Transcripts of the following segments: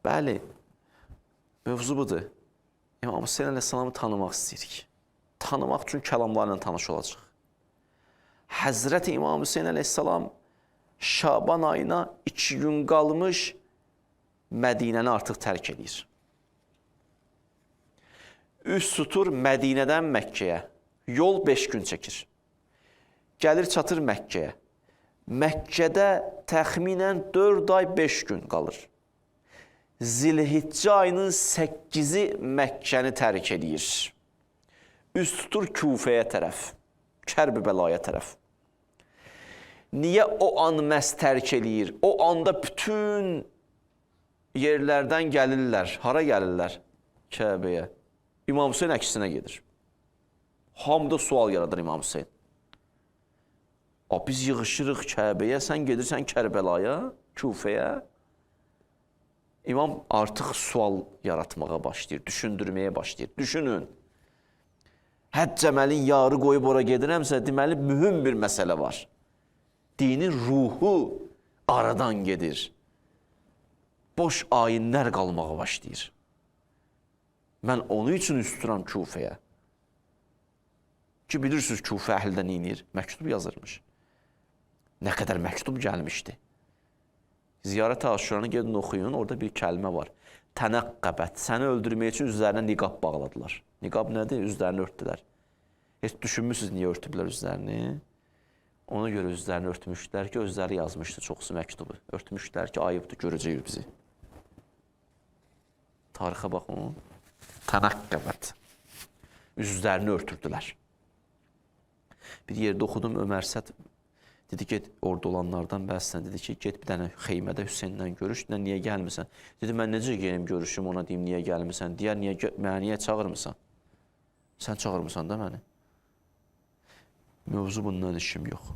Bəli, mövzu budur. İmam Hüseyin əleyhissalamı tanımaq istəyirik. Tanımaq üçün kəlamlarla tanış olacaq. Həzrəti İmam Hüseyin əleyhissalam Şaban ayına 2 gün qalmış Mədinəni artıq tərk edir. Üz tutur Mədinədən Məkkəyə. Yol 5 gün çəkir. Gəlir çatır Məkkəyə. Məkkədə təxminən 4 ay 5 gün qalır. Zilhiccə ayının 8-i Məkkəni tərk edir. Üz tutur Kufəyə tərəf, Kərb-bəlaya tərəf. Niyə o an məhz tərk eləyir? O anda bütün yerlərdən gəlirlər. Hara gəlirlər? Kəbəyə. İmam Hüseyin əksinə gedir. Hamıda sual yaradır İmam Hüseyin. A, biz yığışırıq Kəbəyə, sən gedirsən Kərbəlaya, Kufəyə. İmam artıq sual yaratmağa başlayır, düşündürməyə başlayır. Düşünün. Həcc əməlin yarı qoyub ora gedirəmsə, deməli mühüm bir məsələ var. Dinin ruhu aradan gedir. Boş ayinlər qalmağa başlayır. Mən onun üçün üz tuturam Kufəyə. Ki bilirsiniz Kufə əhli də nə edir? Məktub yazırmış. Nə qədər məktub gəlmişdi. Ziyarət Aşuranı gedin oxuyun, orada bir kəlmə var. Tənəqqəbət, səni öldürmək üçün üzlərinə niqab bağladılar. Niqab nədir? Üzlərini örtdülər. Heç düşünmüsünüz niyə örtüblər üzlərini? Ona görə üzlərini örtmüşdülər ki, özləri yazmışdı çoxsu məktubu. Örtmüşdülər ki, ayıbdır, görəcəyik bizi. Tarixə baxın. Tənəqqəbət. Üzlərini örtürdülər. Bir yerdə oxudum, Ömər Səd dedi, get orada olanlardan bəzisinə dedi ki, get bir dənə xeymədə Hüseynlə görüş, niyə gəlmirsən? Dedi, mən necə gelim görüşüm ona deyim, niyə gəlmirsən? Deyər, niyə, mənə niyə çağırmısan? Sən çağırmısan da məni. Mövzu bundan işim yox.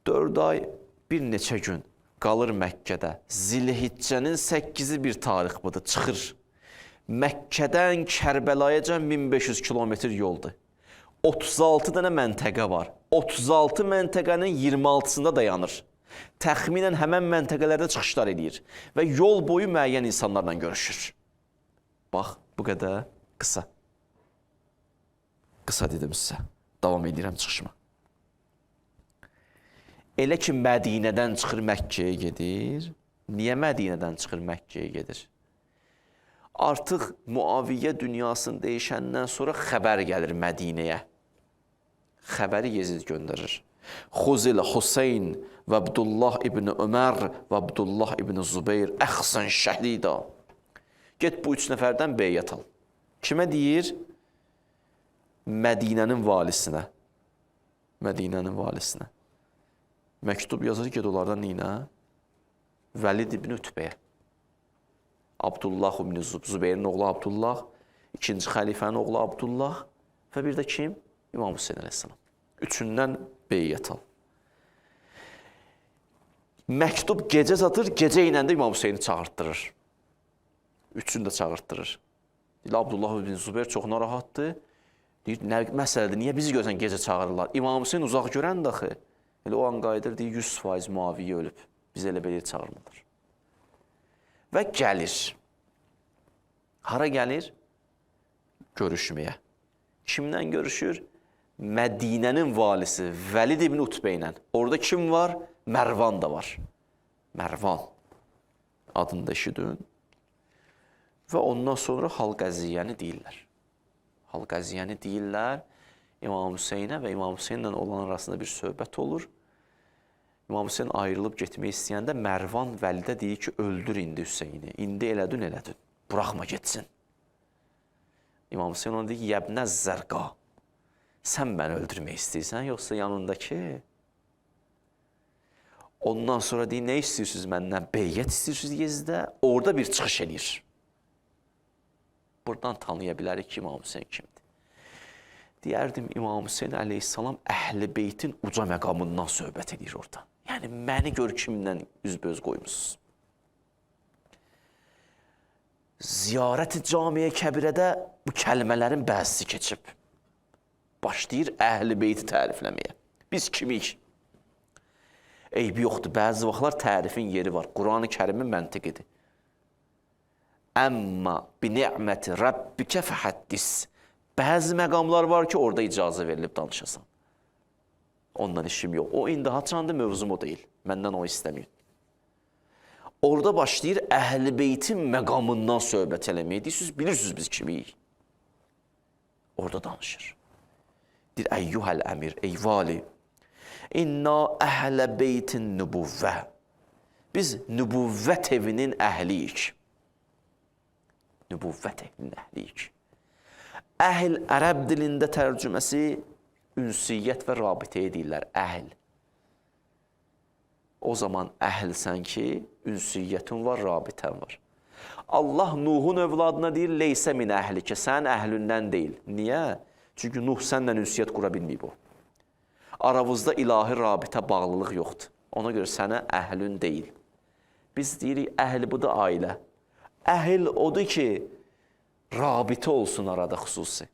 4 ay bir neçə gün qalır Məkkədə. Zilhiccənin 8-i bir tarix budur, çıxır. Məkkədən Kərbəlayacan 1500 kilometr yoldur. 36 dənə məntəqə var. 36 məntəqənin 26-sında dayanır. Təxminən həmən məntəqələrdə çıxışlar eləyir və yol boyu müəyyən insanlarla görüşür. Bax, bu qədər qısa. Qısa dedim sizə. Davam edirəm çıxışıma. Elə ki Mədinədən çıxır Məkkəyə gedir. Niyə Mədinədən çıxır Məkkəyə gedir? Artıq Muaviyyə dünyasını dəyişəndən sonra xəbər gəlir Mədinəyə. Xəbəri Yezid göndərir. Xuzil Hüseyn və Abdullah ibn Ömər və Abdullah ibn Zübeyir əxsən şəhida. Get bu üç nəfərdən beyyət al. Kimə deyir? Mədinənin valisinə. Mədinənin valisinə. Məktub yazır, get onlardan neyinə? Vəlid ibn Ütbəyə. Abdullah ibn Zübeyrin oğlu Abdullah, ikinci xəlifənin oğlu Abdullah və bir də kim? İmam Hüseyin əleyhissalam. Üçündən beyyət al. Məktub gecə çatır, gecə ilə də İmam Hüseyni çağırtdırır. Üçünü də çağırtdırır. Deyir, Abdullah ibn Zübeyir çox narahatdır. Deyir, nə məsələdir, niyə bizi görsən gecə çağırırlar? İmam Hüseyin uzaq görən daxı. Elə o an qayıdır, deyir, 100% Muaviyyə ölüb. Biz elə belə çağırmırlar. Və gəlir. Hara gəlir? Görüşməyə. Kimdən görüşür? Mədinənin valisi Vəlid ibn Utbə ilə. Orada kim var? Mərvan da var. Mərvan adını da eşidin. Və ondan sonra hal qəziyyəni deyirlər. Hal qəziyyəni deyirlər İmam Hüseynə və İmam Hüseynlə olan arasında bir söhbət olur. İmam Hüseyn ayrılıb getmək istəyəndə Mərvan Vəlidə deyir ki, öldür indi Hüseyni. İndi elədin, elədin. Buraxma getsin. İmam Hüseyn ona deyir ki, yəbnə zərqa. Sən məni öldürmək istəyirsən, yoxsa yanındakı? Ondan sonra deyir, nə istəyirsiniz məndən? Beyyət istəyirsiniz Yezdə. Orada bir çıxış eləyir. Buradan tanıya bilərik ki, İmam Hüseyn kimdir. Deyərdim, İmam Hüseyn əleyhissalam Əhl-i Beytin uca məqamından söhbət edir orada. Yəni, məni gör kimdən üzbəüz qoymusunuz. Ziyarət-i Camiyə Kəbirədə bu kəlmələrin bəzisi keçib. Başlayır Əhl-i Beyti tərifləməyə. Biz kimik? Eybi yoxdur. Bəzi vaxtlar tərifin yeri var. Quran-ı Kərimin məntiqidir. Əmma bi ni'məti rabbikə fəhəddis. Bəzi məqamlar var ki, orada icazə verilib danışasan. Ondan işim yox. O indi haçandır, mövzum o deyil. Məndən o istəməyin. Orada başlayır Əhl-i Beytin məqamından söhbət eləməyə. Deyirsiniz, bilirsiniz biz kimiyik. Orada danışır. Deyir, əyyuhəl əmir, ey vali, inna əhlə beytin nübuvvə. Biz nübuvvət evinin əhliyik. Nübuvvət evinin əhliyik. Əhl ərəb dilində tərcüməsi ünsiyyət və rabitəyə deyirlər, əhl. O zaman əhlsən ki, ünsiyyətin var, rabitən var. Allah Nuhun övladına deyir, leysə min əhlikə, sən əhlündən deyil. Niyə? Çünki Nuh sənlə ünsiyyət qura bilməyib o. Aravızda ilahi rabitə, bağlılıq yoxdur. Ona görə sənə əhlün deyil. Biz deyirik, əhl bu da ailə. Əhl odur ki, rabitə olsun arada xüsusi.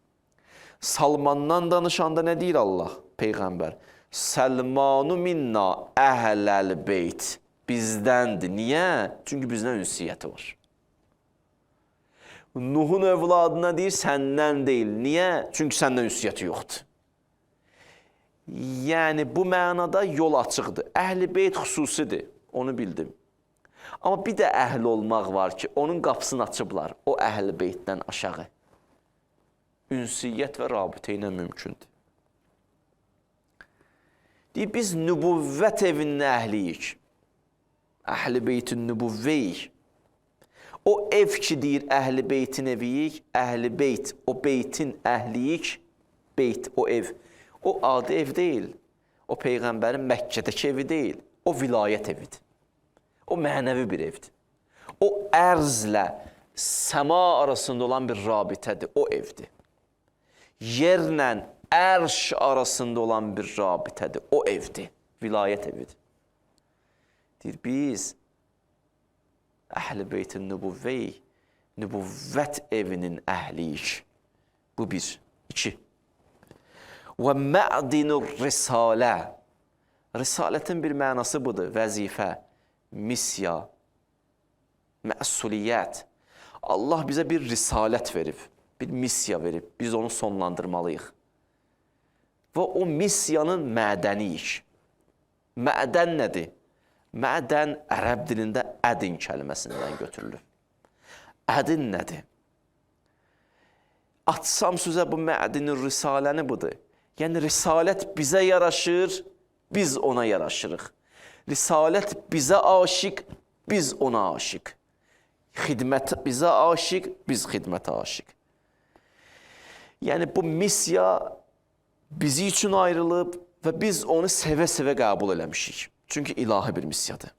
Salmandan danışanda nə deyir Allah, Peyğəmbər? Səlmanu minna əhləl beyt. Bizdəndir. Niyə? Çünki bizdən ünsiyyəti var. Nuhun övladına deyir, səndən deyil. Niyə? Çünki səndən ünsiyyəti yoxdur. Yəni, bu mənada yol açıqdır. Əhl-i beyt xüsusidir, onu bildim. Amma bir də əhl olmaq var ki, onun qapısını açıblar, o əhl-i beytdən aşağı. Ünsiyyət və rabitə ilə mümkündür. Deyir, biz nübuvvət evinin əhliyik. Əhl-i beytin nübuvvəyik. O ev ki, deyir, əhl-i beytin eviyik, əhl-i beyt, o beytin əhliyik, beyt, o ev. O adi ev deyil, o Peyğəmbərin Məkkədəki evi deyil, o vilayət evidir. O mənəvi bir evdir. O ərzlə səma arasında olan bir rabitədir, o evdir. Yerlə ərş arasında olan bir rabitədir, o evdir, vilayət evidir. Deyir, biz Əhl-i Beytin nübuvvəyik, nübuvvət evinin əhliyik. Bu bir, iki. Və mə'dinur risalə. Risalətin bir mənası budur, vəzifə, missiya, məsuliyyət. Allah bizə bir risalət verib, bir missiya verib, biz onu sonlandırmalıyıq. Və o missiyanın mədəniyik. Mədən nədir? Mədən ərəb dilində ədin kəlməsindən götürülür. Ədin nədir? Atsam sözə bu mədinin risaləni budur. Yəni risalət bizə yaraşır, biz ona yaraşırıq. Risalət bizə aşiq, biz ona aşiq. Xidmət bizə aşiq, biz xidmətə aşiq. Yəni bu missiya bizi üçün ayrılıb və biz onu sevə-sevə qəbul eləmişik. Çünki ilahi bir missiyadır.